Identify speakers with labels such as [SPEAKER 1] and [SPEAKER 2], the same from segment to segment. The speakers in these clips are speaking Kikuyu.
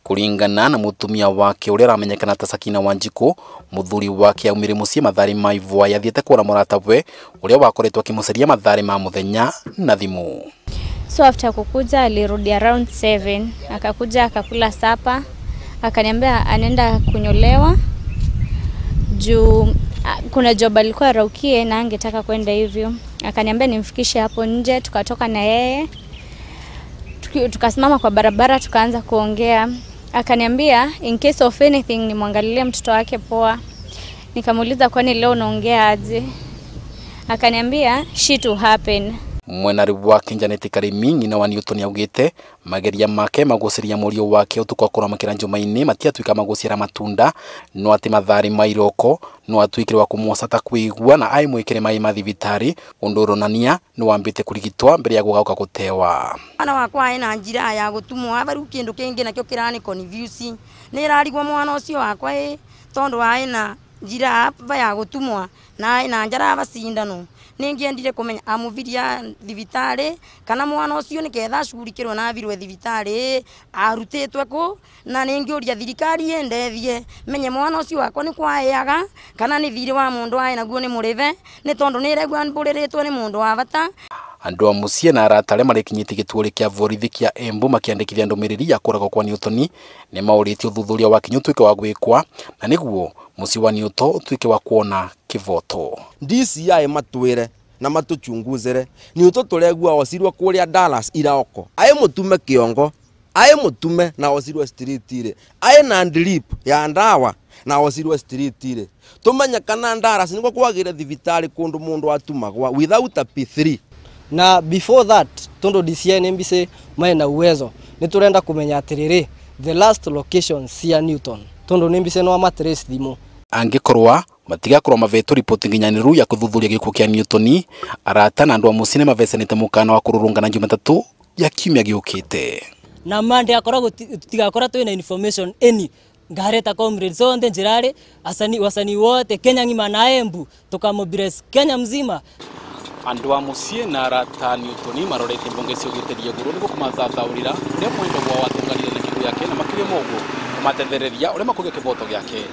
[SPEAKER 1] Kuringana na mutumia wake uria aramenyekana ta Sakina Wanjiku, muthuri wake aumire mucii mathari ma ivua yathiete kuona muratawe uria wakoretwo akimucaria mathari ma muthenya na thimu.
[SPEAKER 2] So after kukuja alirudi around 7, akakuja akakula sapa, akaniambia anaenda kunyolewa juu kuna job alikuwa raukie na angetaka kwenda hivyo. Akaniambia nimfikishe hapo nje, tukatoka na yeye. Tukasimama kwa barabara tukaanza kuongea. Akaniambia in case of anything nimwangalilie mtoto wake poa. Nikamuuliza kwani leo unaongea aje? Akaniambia shit will happen.
[SPEAKER 1] Mwenari wake Janet Karimi nyina wa Newton augite mageria make maguciria murio wake utuko akorwo makira njumaini matiatuika maguciara matunda no ati mathari ma iroko no atuikire wa kumwoca ta kwigua na ai mwikire mai ma thibitari undu uronania ni wambite kurigitwa mbere ya gugauka gutewa.
[SPEAKER 3] Mwana wakwa ena njira ya gutumwo abaru kindu kingi nakio kirani confuse ni irarigwo mwana ucio wakwa tondu aina njira ya gutumwa na ina njara bacindano ningiendire kumenya amuviria thibitari kana mwana ucio niketha acugurikirwo na avirwe thibitari arutitwe ku na ningiuria thirikari yendethie menye mwana ucio wakwa ni kwaeaga kana ni thiri wa mundu ae naguo ni murive ni tondu ni regua mburiritwe ni mundu wa bata.
[SPEAKER 1] Andu a mucii na arata aria marikinyite gituuri kia borithi kia Embu makiandikithia ndumiriri ya kuragwo kwa Newton ni mauritie uthuthuria wa kinyu utuike wa gwikwa na niguo mucii wa Newton utuike wa kuona kivoto.
[SPEAKER 4] DCI matwire na matuchunguzere Newton turegua ocirwo kuria Dallas iraoko aye mutume kiongo aye mutume na ocirwo street ire aye na drip ya ndawa na ocirwo street ire tumenya kana Dallas niko kwagire thibitari kundu mundu atumagwa without a P3.
[SPEAKER 5] Na before that tondo DCI NMBC mae na uwezo ni turenda kumenya atiriri the last location cia Newton tondo NMBC no amatrace thimu
[SPEAKER 1] angikorwa matigakorwo mavetwo ripoti nginyaniru ya kuthuthuria gikuo kia Newton. Arata na andu a mucii nimavecanite mukana wa kururungana Jumatatu ya kiumia giukite
[SPEAKER 6] na Monday akoragwo tutigakora twina information any ngareta comrades onde njirari asani wasani wote Kenya ngima na Embu tukamobilize Kenya mzima.
[SPEAKER 1] Andu a mucii na arata Newton marorete mbunge ciugiteria guru niguo kumathathaurira uria mwendo wa watunganire na kĩguũ yake na makiria moguo kumatethereria uria makugia kivoto giake.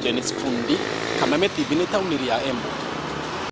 [SPEAKER 1] Dennis Fundi, Kameme TV, ni tauni ya Embu.